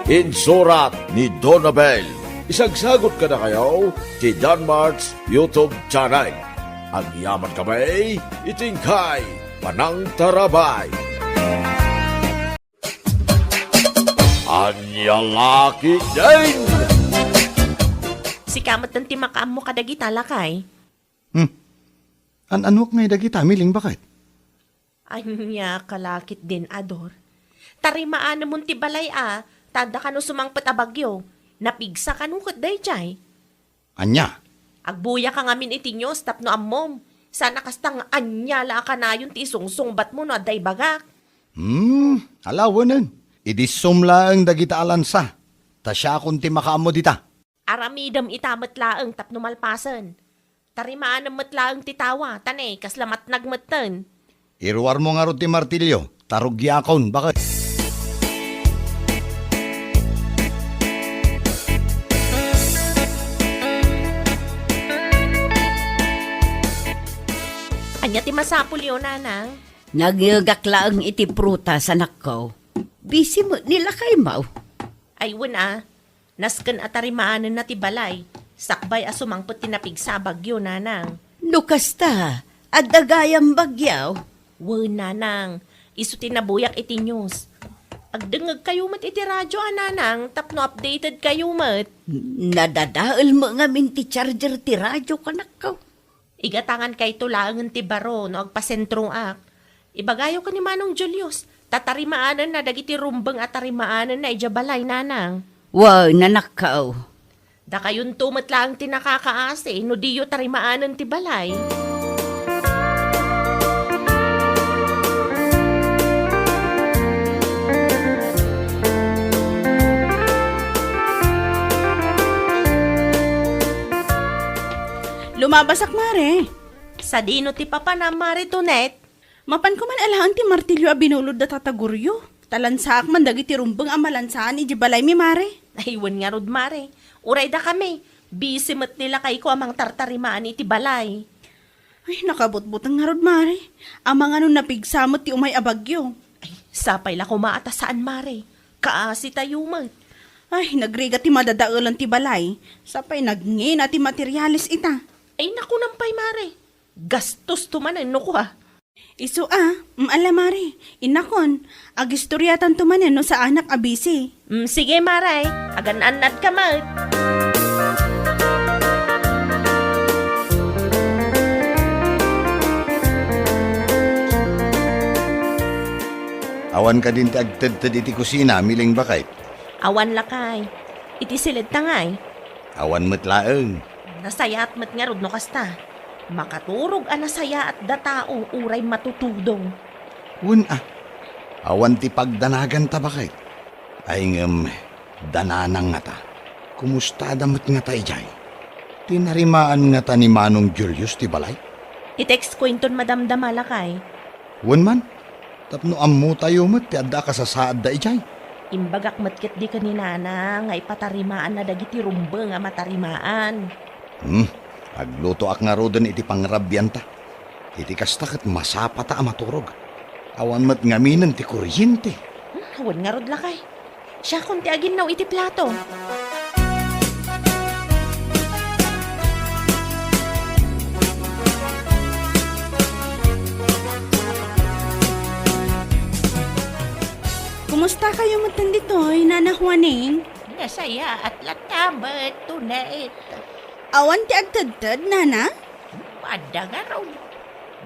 Insurat ni Donabel. Isagsagot kadakayo ti Danmart's YouTube channel. Agyamankami iti inkay panangtarabay. Ania La Ketdin! Sika met ti makaammo kadagita, lakay. Hmm. An-anuak ngay dagita, Miling, baket? Ania ka La Ketdin, Ador? Tarimaanemon ti balay a, ta adda kano sumangpet a bagyo. Napigsa kano ket daydiay? Ania? Agbuyaka ngamin iti news tapno ammom. Saan a kasta nga ania la a kanayon ti isungsungbatmo no adda ibagak. Hmm, ala, wenen. Idisom laeng dagita a lansa. Ta siakon ti makaammo dita. Aramidem ita met laeng tapno malpasen. Tarimaanem met laeng ti tawa, ta ne, kasla matnag metten. Iruarmo ngarud ti martilyo, ta rugiakon, baket. Ania ti masapulyo, nanang? Nagyegak laeng iti prutas, anakko. Busy met ni lakaymo. Ay, wen a. Nasken a tarimaanenna ti balay, sakbay a sumangpet ti napigsa a bagyo, nanang. No kasta, adda gayam bagyo? Wen, nanang, isu ti nabuyak iti news. Agdengngegkayo met iti radio a, nanang, tapno updatedkayo met. Nadadael met ngamin ti charger ti radio, kanakko. Igatangankayto laengen ti baro no agpasentroak. Ibagayo ken ni Manong Julius, ta tarimaanenna dagiti rumbeng a tarimaanenna idiay balay, nanang. Wen, anakko. Dakayonto met laeng ti nakakaasi no diyo tarimaanen ti balay. Lumabasak, Mare. Sadino ti papanam, Mare Tonet? Mapanko man alaen ti martilyo a binulod da Tata Goryo. Ta lansaak man dagiti rumbeng a malansaan idiay balaymi, Mare. Ay, wen ngarud, Mare. Uray dakami, busy met ni lakayko a mangtartarimaan iti balay. Ay, nakabutbuteng ngarud, Mare. Amangan no napigsa met ti umay a bagyo. Ay, sapay la koma a ta saan, Mare. Kaasitayo met. Ay, nagrigat ti madadaelan ti balay. Sapay nagngina ti materiales ita. Ay, nakunam pay, Mare. Gastosto manen no kua. Isu a, mm, ala, Mare, innakon, agistoriatanto manen no saanak a busy. Mm, sige, Mare, agan-annadka met. Awan kadin ti agtedted iti kusina, Miling, baket? Awan, lakay. Iti siled ta ngay? Awan met laeng. Nasayaat met ngarud no kasta. Makaturog a nasayaat datao uray matutudong. Wen a, awan ti pagdanaganta, baket. Ay ngem, dananang ngata. Kumustada met ngata idiay? Tinarimaan ngata ni Manong Julius ti balay? I-text ko inton madamdama, lakay. Wen man, tapno ammotayo met ti adda a kasasaadda idiay. Imbagak met ketdi ken ni Nana nga ipatarimaanna dagiti rumbeng a matarimaan. Hmm, aglutoak ngaruden iti pangrabianta. Iti kasta ket masapata a maturog. Awan met ngaminen ti kuryente. Hmm, wen ngarud, lakay. Siakon ti aginnaw iti plato. Kumustakayo metten ditoy, Nana Juaning? Nasayaat latta met, Tonet. Awan ti agtedted, Nana? Adda ngarud.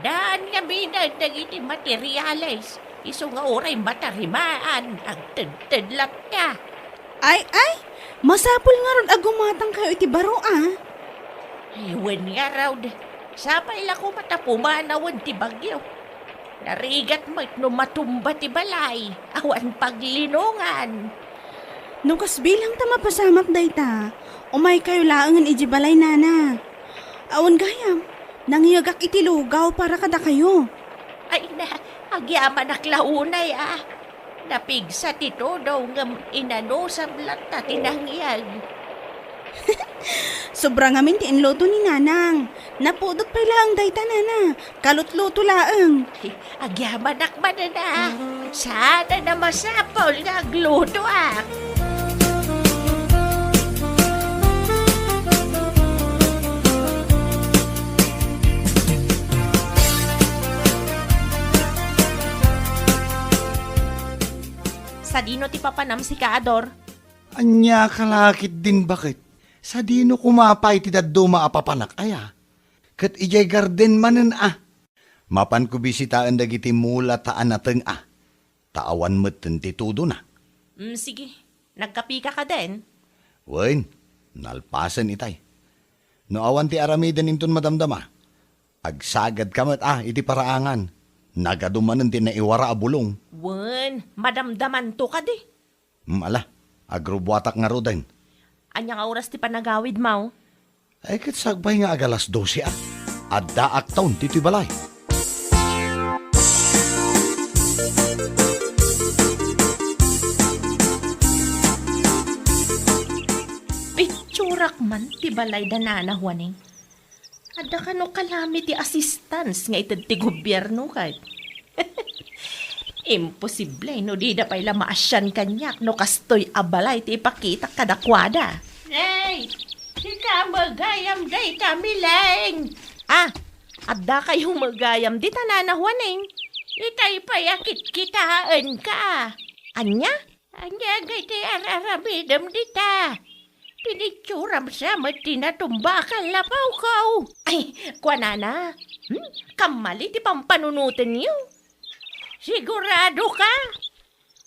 Daan ngaminen dagiti materiales. Isu nga uray matarimaan, agtedted latta. Ay, ay, masapul ngarud a gumatangkayo iti baro, a. Ay, wen ngarud, sapay la koma ta pumanawen ti bagyo. Narigat met no matumba ti balay, awan paglinongan. No kasbilang ta mapasamak dayta, umaykayo laengen idiay balay, Nana. Awan gayam, nangiyegak iti lugaw para kadakayo. Ay na, agyamanak la unay, a. Napigsa ti todo ngem inanusam latta ti nangiyeg. Sobra ngamin ti inluto ni Nanang. Napudot pay laeng dayta, Nana. Kalutluto laeng. Ay, agyamanak man, Nana. Saan a masapul nga aglutoak. Sadino ti papanam, sika, Ador? Ania ka la ketdin, baket? Sadino koma pay ti dadduma a papanak aya? Ket idiay garden manen a. Mapanko bisitaen dagiti mula ta anateng a. Ta awan metten ti tudona. Mm, sige. Nagkapika kadin? Wen, nalpasen itay. No awan ti aramiden inton madamdama, agsagadka met a iti paraangan. Nagadu manen ti naiwara a bulong. Wen, madamdamanto kadi. Hmm, ala, agrubbuatak ngaruden. Ania nga oras ti panagawidmo? Ay, ket sakbay nga agalas dose a. Addaakton ditoy balay. Pitsurak man ti balay da Nana Juaning. Adda kano kalami ti assistance nga ited ti gobierno ket. Imposible no dida pay la maasian kaniak no kastoy a balay ti ipakitak kadakuada. Hey, sika met gayam dayta, Mileng. Ah, adda kayo met gayam dita, Nana Juaning? Itay pay a kitkitaenka. Ania? Ania ngay ti ar-aramidem dita? Pinitsuram sa met ti natumbakal a pawkaw. Ay, kuanana, hmm? Kammali ti pampanunotenyo. Sigurado ka?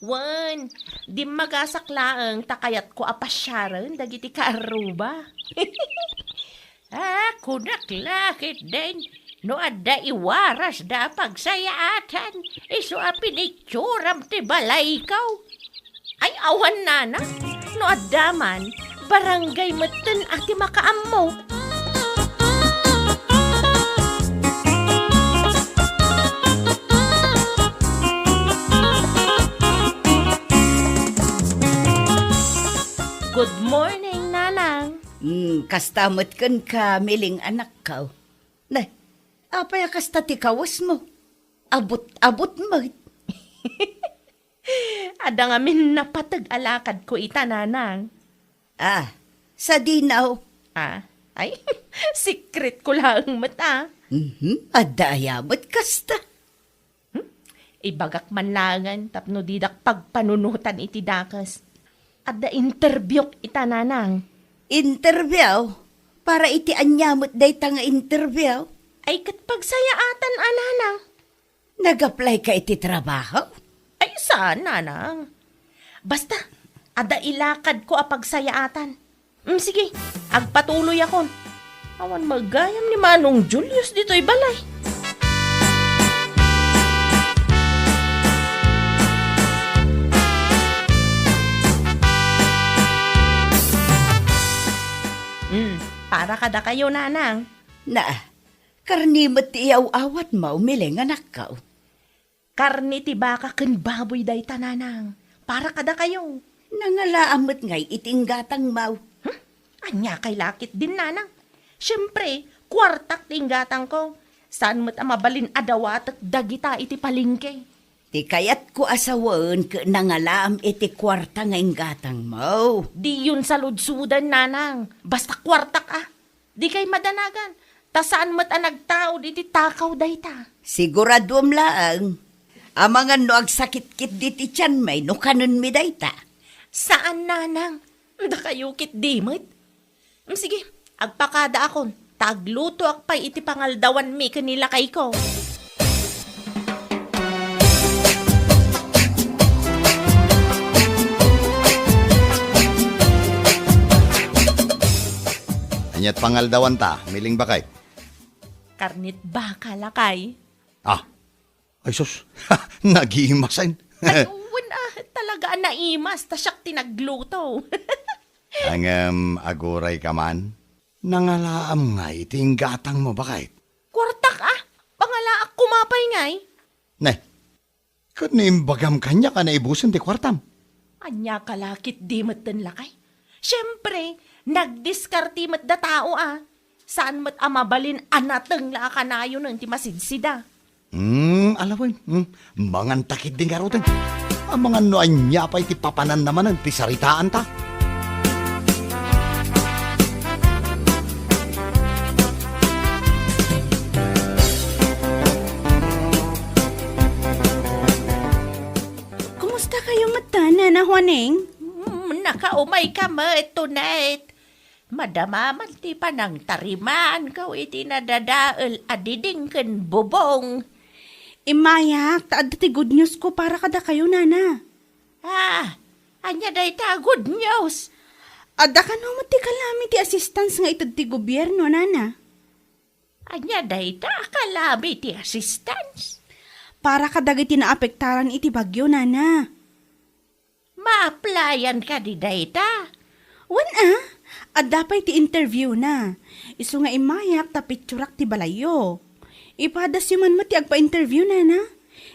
Wen, dimmagasak laeng ta kayatko a pasiaren dagiti kaarruba. Ah, kunak la ketdin, no adda iwarasda a pagsayaatan, isu a pinitsuram ti balayko. Ay, awan, Nana. No adda man, barangay metten a ti makaammo. Good morning, Nanang. Hmm, kasta met kenka, Mileng anakko. Ne, apay a kasta ti kawesmo? Abut-abut met. Adda ngamin napateg a lakadko ita, Nanang. Ah, sadino? Ah, ay, secret ko laeng met, ah. Mhm, adda aya met kasta? Hmm? Ibagak man laengen tapno didak pagpanunotan iti dakes. Adda interviewk ita, Nanang. Interview? Para iti ania met dayta nga interview? Ay, ket pagsayaatan a, Nanang. Nag-apply ka iti trabaho? Ay, saan, Nanang. Basta, adda ilakadko a pagsayaatan. Mm, sige, agpatuloyakon. Awan met gayam ni Manong Julius ditoy balay. Mm, para kadakayo, Nanang. Na, karne met ti iyaw-awatmo, Mileng anakko. Karne ti baka ken baboy dayta, Nanang, para kadakayo. Nangalaam met ngay iti inggatangmo. Hmm? Ania kay la ketdin, Nanang? Siempre, kuartak ti inggatangko. Saan met a mabalin a dawatek dagita iti palengke. Ti kayatko a sawen ket nangalaam iti kuarta nga inggatangmo. Diyon saludsoden, Nanang. Basta kuartak a. Dikay madanagan, ta saan met a nagtaud iti takaw dayta. Siguraduem laeng. Amangan no agsakitkit diti tianmi no kanenmi dayta. Saan, Nanang. Dakayo ketdi met. Mm, sige, agpakadaakon, ta aglutoak pay iti pangaldawanmi ken ni lakayko. Ania't pangaldawanta, Mileng baket? Karnet baka, lakay. Ah, ay sus, nagimasen. Ay, wen, ah, talaga a naimas, ta siak ti nagluto. Ngem, aguray ka man? Nangalaam ngay iti inggatangmo, baket? Kuartak, ah! Pangalaak koma pay ngay. Ne, ket no imbagam kaniak a naibusen ti kuartam? Ania ka la ketdi metten, lakay? Siempre, Nagdiskarte met da tao a. Saan met a mabalin a nateng la a kanayonen ti masidsida. Hmm, ala wen. Hmm, manganta ketdi ngaruden. Amangan no ania pay ti papananna manen ti saritaanta. Kumusta kayo met, Nana Juaning? Hmm, nakaumayka met, Tonet. Madama man ti panangtarimaanko iti nadadael a diding ken bubong. Immayak, ta adda ti good news ko para kadakayo, Nana. Ah, ania dayta a good news? Adda kano met ti calamity assistance nga ited ti gobierno, Nana. Ania dayta a calamity assistance? Para kadagiti naapektaran iti bagyo, Nana. Ma-applyan kadi dayta? Wen a, adda pay ti interview na. Isu nga immayak ta picturak ti balayyo. Ipadasyo man met ti agpa-interview, Nana.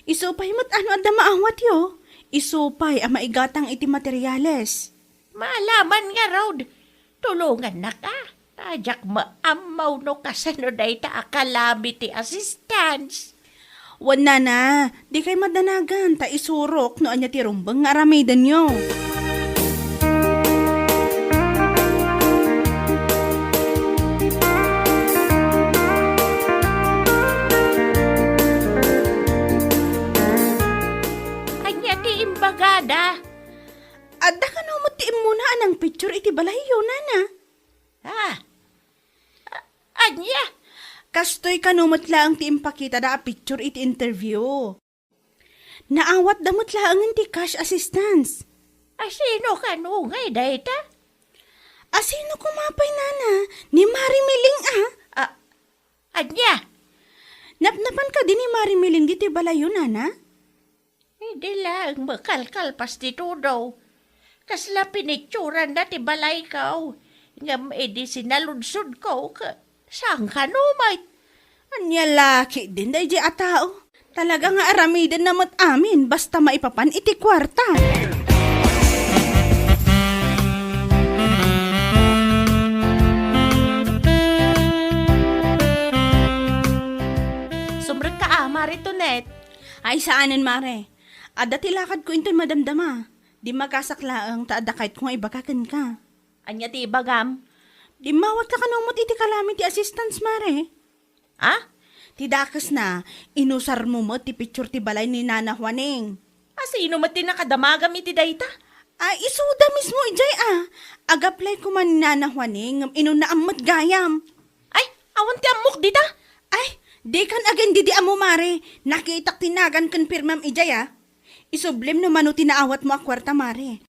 Isu pay met a no adda maawatyo, isu pay a maigatang iti materiales. Maalaman ngarud, tulongannak a. Ta diak maammo no kasano dayta a calamity assistance. Wen, Nana, dikay madanagan ta isurok no ania ti rumbeng nga aramidenyo. Ania ti imbagada? Adda kano met ti immuna a nangpicture iti balayyo, Nana? Ah, a-, ania? Kastoy kano met laeng ti impakitada a picture iti interview. Naawatda met laengen ti cash assistance. Asino kano ngay dayta? Asino koma pay, Nana? Ni Mari Miling a. A-, ania? Napnapan kadi ni Mari Miling ditoy balayyo, Nana? Idi laeng makalkalpas ti tudo, kasla pinicturanna ti balayko, ngem idi sinaludsodko, ka-, saan kano met? Ania la ketdin daydiay a tao? Talaga nga aramidenna met amin basta maipapan iti kuarta. Sumrekka a, Mare Tonet. Ay, saanen, Mare. Adda ti lakadko intoy madamdama. Dimmagasak laeng ta adda kayatko nga ibaga kenka. Ania ti ibagam? Dimmawatka kano met iti calamity assistance, Mare? Ha? Ti dakesna, inusarmo met ti picture ti balay ni Nana Juaning. Asino met ti nakadamagam iti dayta? Ay, isuda mismo idiay a. Ag-apply koma ni Nana Juaning ngem inunnaam met gayam. Ay, awan ti ammok dita? Ay, dikan agin-idi ammo, Mare. Nakitak ti nagan ken pirmam idiay a. Isublim no mano ti naawatmo a kuarta, Mare.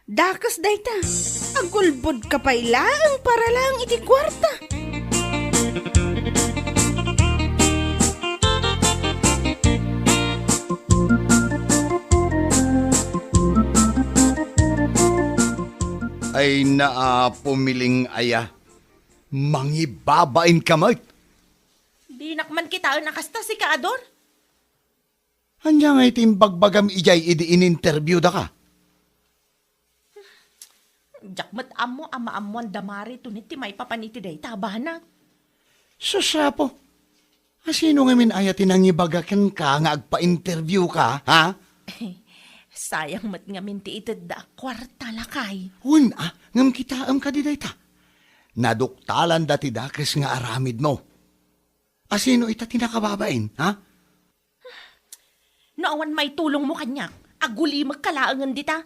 Dakes dayta. Agulbodka pay laeng para laeng iti kuarta. Ay, naa, pumiling aya. Mangibabain ka met. Dinak man kitaen a kasta, sika, Ador. Ania ngay ti imbagbagam idiay idi in-interview daka? Diak met ammo a maammoan da Mare Tonet ti maipapan iti dayta a banag. Sus, Apo, asino ngamin aya ti nangibaga kenka nga agpa-interview ka, ha? Sayang met ngamin ti itedda a kuarta, lakay. Wen a, ngem kitaem kadi dayta. Naduktalanda ti dakes nga aramidmo. Asino ita ti nakababain, ha? No awan maitulongmo kaniak, agulimekka laengen dita.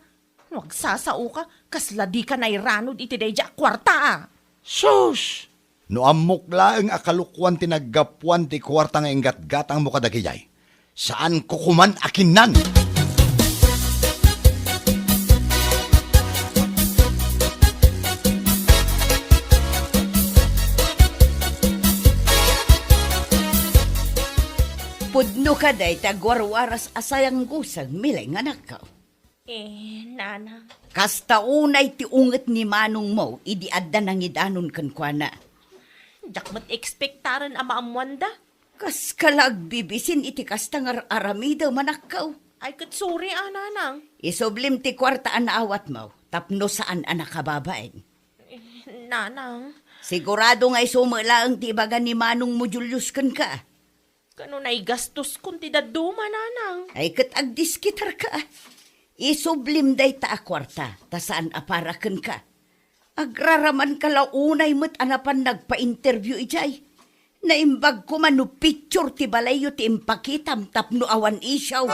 No agsasaoka, kasla dika nairanud iti daydiay a kuarta a. Sus! No ammok laeng a kalokuan ti naggapuan ti kuarta nga inggatgatangmo kadagijay, saanko koman a kinnan! Pudno ka dayta agwarwaras a sayangguseng, milengan, anakko. Eh, nanang. Kasta unay ti unget ni manongmo idi adda nangidanon kenkuana. Diak met ekspektaren a maammoanda. Kaskala agbibisin iti kasta nga ar-aramidem, anakko. Ay, ket sorry a, nanang. Isublim ti kuarta a naawatmo tapno saan a nakababain. Eh, Nanang. Sigurado nga isu met laeng ti ibaga ni manongmo Julius kenka. Kano naigastoskon ti dadduma, Nanang? Ay, ket agdiskitarka. Isublim dayta a kuarta, ta saan a para kenka. Agraramanka la unay met a napan nagpa-interview idiay. Naimbag koma no picture ti balayyo ti impakitam tapno awan isiaw.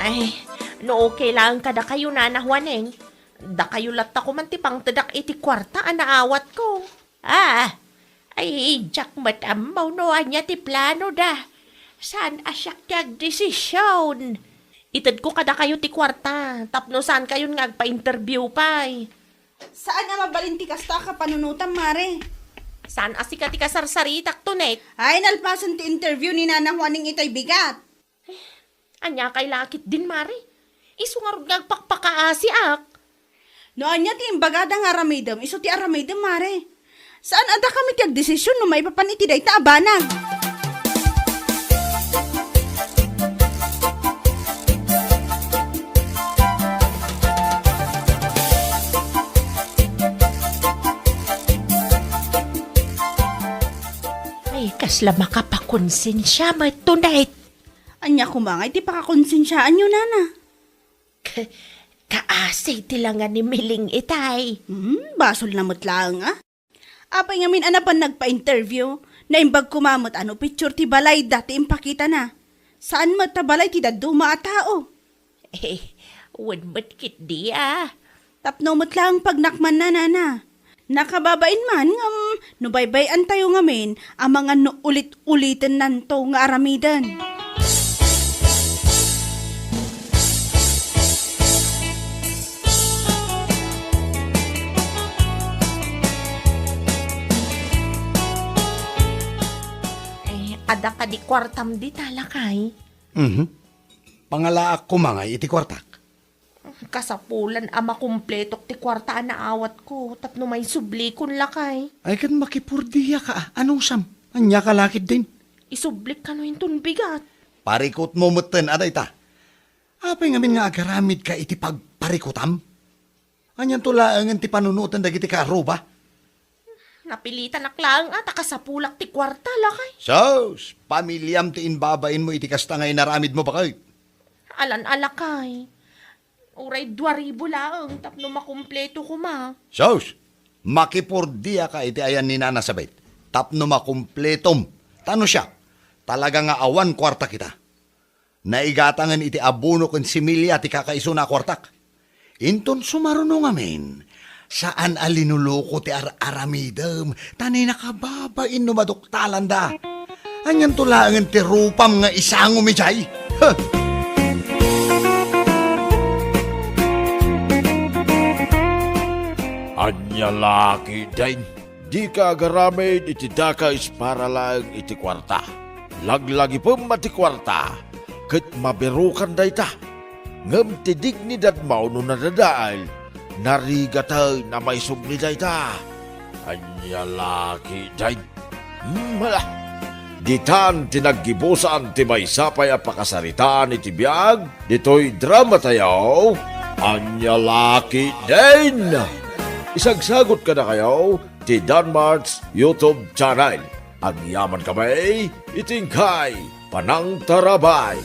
Ay, no okay laeng kadakayo, Nana Juaneng, dakayo latta koman ti pangtedak iti kuarta a naawatko. Ah, ay, diak met ammo no ania ti planoda. Saan a siak ti agdesision. Itedko kadakayo ti kuarta, tapno saankayon nga agpa-interview pay. Saan a mabalin ti kasta a kapanunotam, Mare. Saan a sika ti kasarsaritak, Tonet? Ay, nalpasen ti interview ni Nana Juaning itay bigat. Ania kay lakit din, Mare? Isu ngarud nga agpakpakaasiak. No ania ti imbagada nga aramidem, isu ti aramidem, Mare. Saan a dakami ti agdesision no maipapan iti dayta a banag. Ay, kasla makapakonsensia met, Tonet. Ania koma nga iti pakakonsensiaanyo, Nana? K-, kaasi ti langa ni Miling itay. Hmm, basolna met laeng, a. Apay ngamin a napan nagpa-interview? Naimbag koma met a no picture ti balayda ti impakitana. Saan met ta balay ti dadduma a tao. Eh, wen met ketdi, a. Tapno met laeng pagnakmanna, Nana. Nakababain man, ngem no baybay-antayo ngamin, amangan no ulit-ulitennanto nga aramiden. Eh, adda kadi kuartam dita, lakay? Mhm. Pangalaak koma ngay iti kuartak. Kasapulan a makumpletok ti kuarta a naawatko tapno maisublikon, lakay. Ay, ket makipordiaka, a. Anusam? Ania ka lakit din? Isublik kano inton bigat. Parikutmo metten a dayta. Apay ngamin nga agaramidka iti pagparikutam? Anianto laengen ti panunoten dagiti kaarruba? Napilitanak laeng a ta kasapulak ti kuarta, lakay. Sus! Pamiliam ti imbabainmo iti kasta nga inaramidmo, baket. Alan a, lakay. Uray dua ribu laeng tapno makumpleto koma. Sus! Makipordiaka iti ayan ni Nana Sabet tapno makumpletom. Ta no siak, talaga nga awan kuarta kita. Naigatangen iti abono ken similya ti kakaisuna a kuartak. Inton sumaruno ngamin, saan a linuluko ti ar-aramidem, ta ni nakababain no maduktalanda. Anianto laengen ti rupam nga isangom idiay? Huh! Ania la ketdin? Dika agaramid iti dakes para laeng iti kuarta. Laglagipem a ti kuarta, ket mabirokan dayta. Ngem ti dignidadmo no nadadael, narigatay a maisubli dayta. Ania la ketdin? Hmm, hala. Ditan ti naggibusan ti maysa pay a pakasaritaan iti biag ditoy dramatayo. Ania la ketdin? Isagsagot kadakayo ti Danmart's YouTube channel. Agyaman kami iti inkay panangtarabay.